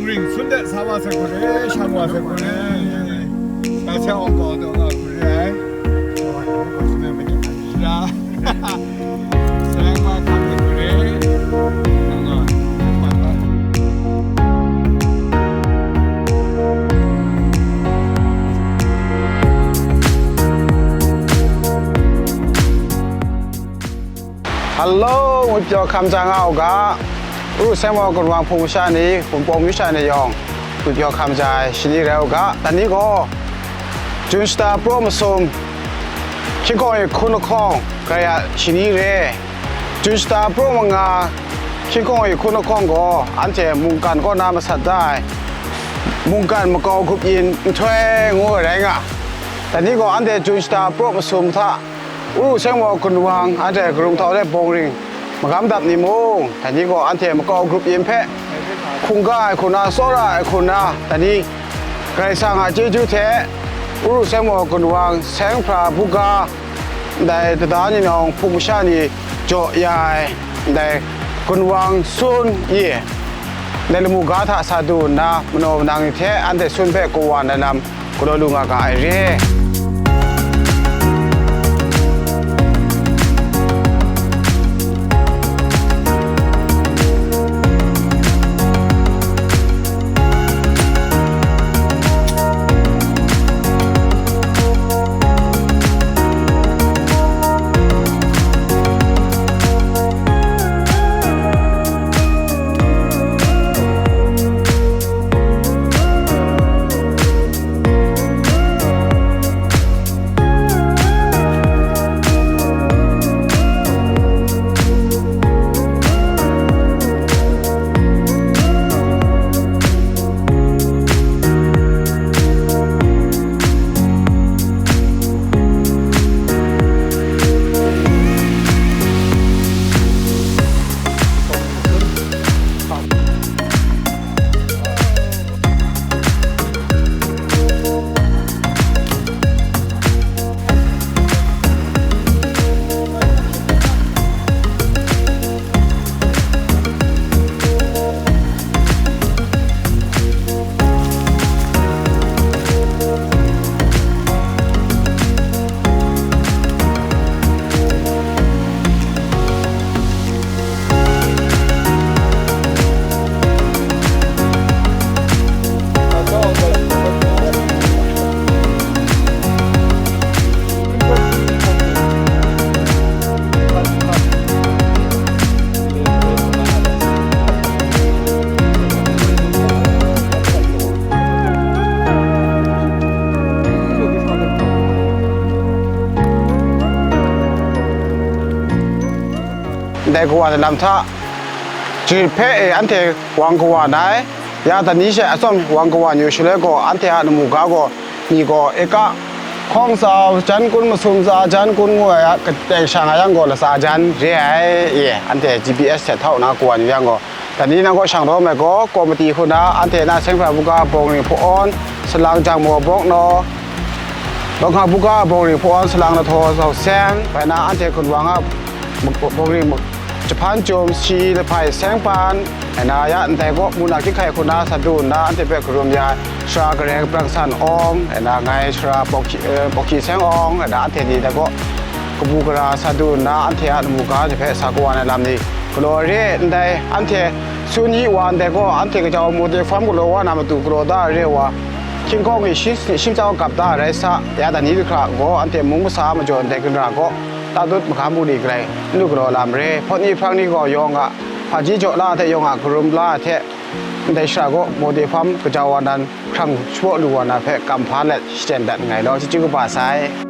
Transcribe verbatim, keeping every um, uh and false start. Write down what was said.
Ring sun de sa wa sai hku re, shan wa sai hku re. Ga sai awng gaw taw nga hku re ai. Ya. Sai ma hkam sai hku re. Nga nga. Hello, ngwi pyaw hkam ja nga u ga. Uru Seng Maw Gun Wang Hpung masha ni, Hpung Pawng masha ni yawng, ngwi pyaw hkam ja ai shani rai u ga. Dai ni gaw, Jun shata praw masum, hkying hkawng e hkun lahkawng, grai a shani re. Jun shata praw manga, hkying hkawng e hkun lahkawng gaw, anhte mungkan kaw na masat da ai, mungkan makau grup yin nhtoi ngu ai rai nga. Dai ni gaw, anhte Jun shata praw masum hta, Uru Seng Maw Gun Wang, anhte Karung Htau de Bawng Ring magam dap ni mung, dai ni gaw anhte makau grup yin hpe hkungga ai hku na, tsawra ai hku na, dai ni Karai Kasang a chyeju hte, Uru Seng Maw Gun Wang, Seng Hpra Buga, ndai tada ni nawng hpung masha ni jaw ya ai, ndai Gun Wang sun e, ndai lamu ga hta sa du nna, manaw manang ni hte anhte sun hpe kawan ai lam, galaw lu nga ga ai re. Ndai kawan ai lam hta, Jun hpe e anhte wang kawan ai, ya dai ni she atsawm wang kawan yu shaloi gaw, anhte a lamu ga gaw, ni gaw eka hkawng tsau, jan kun masum tsa, jan kun ngu ai a, kateng shang a yang gaw, latsa jan re ai, e, anhte G P S hte htau na kawan yu yang gaw, dai ni nang kaw shang rawm ai gaw, komiti hku na, anhte na Seng Hpra Buga Bawng Ring Hpu Awn, Salang Jang Maw Bawng Naw, Bawng Hka Buga Bawng Ring Hpu Awn, Salang Lahtaw Zau Seng, bai na anhte Gun Wang a Bawng Ring Jahpan Chyum, Shi Lahpai Seng Pan, bai na ya ndai gaw, mung na hkying hkai hku na sa du nna, anhte hpe karum ya ai, Sara Gareng Prang San Awng, bai na ngai Sara Pawk Hkyi, eh, Pawk Hkyi Seng Awng, bai na anhte ni dai gaw, kabu gara sa du nna, anhte a lamu ga ni hpe sa kawan ai lam ni galaw re, ndai anhte sun yi wa ndai gaw, anhte kajau mawte hpawm galaw wa na matu galaw da re wa, hkying hkawng e shi, shi macau gap da rai sa, ya dai ni hkra gaw, anhte mung masa majaw ndai ginra gaw, tatut magam bungli galai n lu galaw lam re, hpawt ni hprang ni gaw yawng a hpaji jaw la hte yawng a karum la hte, ndai shara gaw mawte hpawm kajau wa nan hkrang shabaw lu wa na hpe kam hpa let shachyen dat nngai law, chyeju kaba sai.